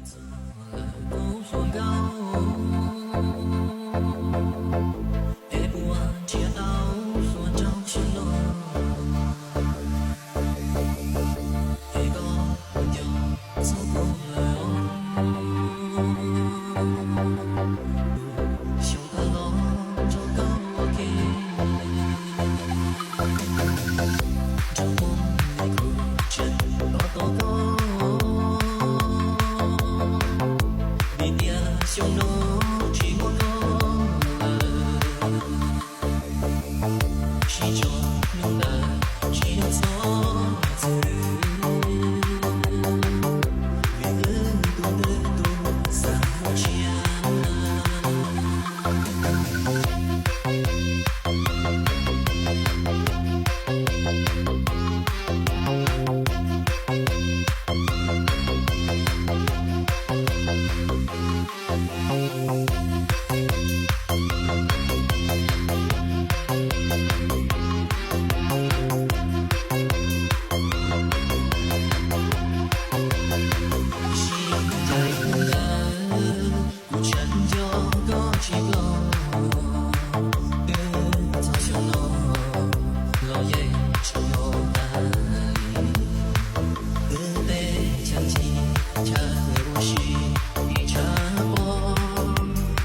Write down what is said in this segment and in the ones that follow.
Txog lawm kuv hluas nkauj, es puas nrhiav tau hluas nraug xyoo no? Es koj puas nco txog kuv lawm os? Xyoo tag los nrog koj ua ke, nrog mus li kuv tseem tos tos koj, vim tias xyoo no tsis muaj koj lawm. Sib tso hnub ntawd tsis nco txog txwm, vim wb tus twg tus xav muaj tsiab. Kuv tseem nco koj tsis tau, twb txog xyoo no los yeej tsis nco tas li. Wb tej chaw ncig chaw hwm ua si ib tshav pob,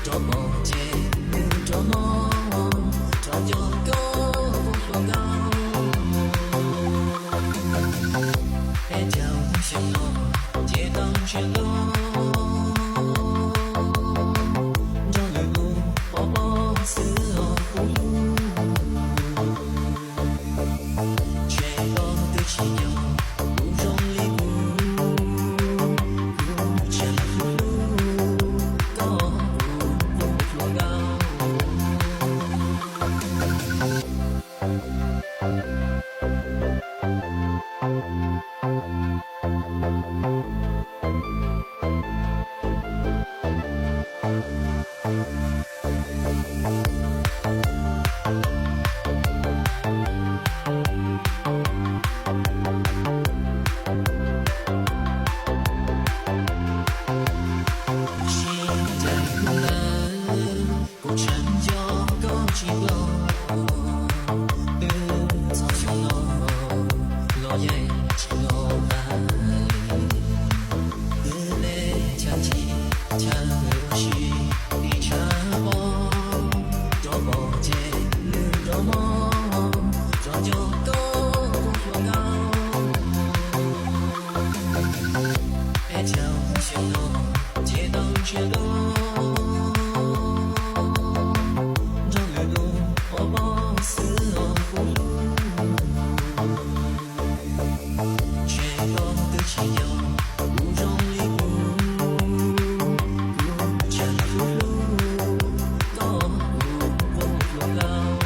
rov pom ces nws rov mob, rov nco koj kuv hluas nkauj. Peb caug xyoo no ces tau ntsib koj, nrog lwm tus pov pob xwb los kuv hlub. Ntshe koj twb tsis nco kuv zoo li kuv, kuv tseem hlub hlub koj kuv hluas nkauj. Sib ncaim mus lawm, kuv tseem nco koj tsis tau, twb txog xyoo no los yeej tsis nco tas li. Wb tej chaw ncig chaw hwm ua si ib tshav pob, rov pom ces nws rov mob, rov nco koj kuv hluas nkauj. Peb caug xyoo no ces tau ntsib koj, nrog lwm tus pov pob xwb los kuv hlub. Ntshe koj twb tsis nco kuv zoo li kuv, kuv tseem hlub hlub koj kuv hluas nkauj.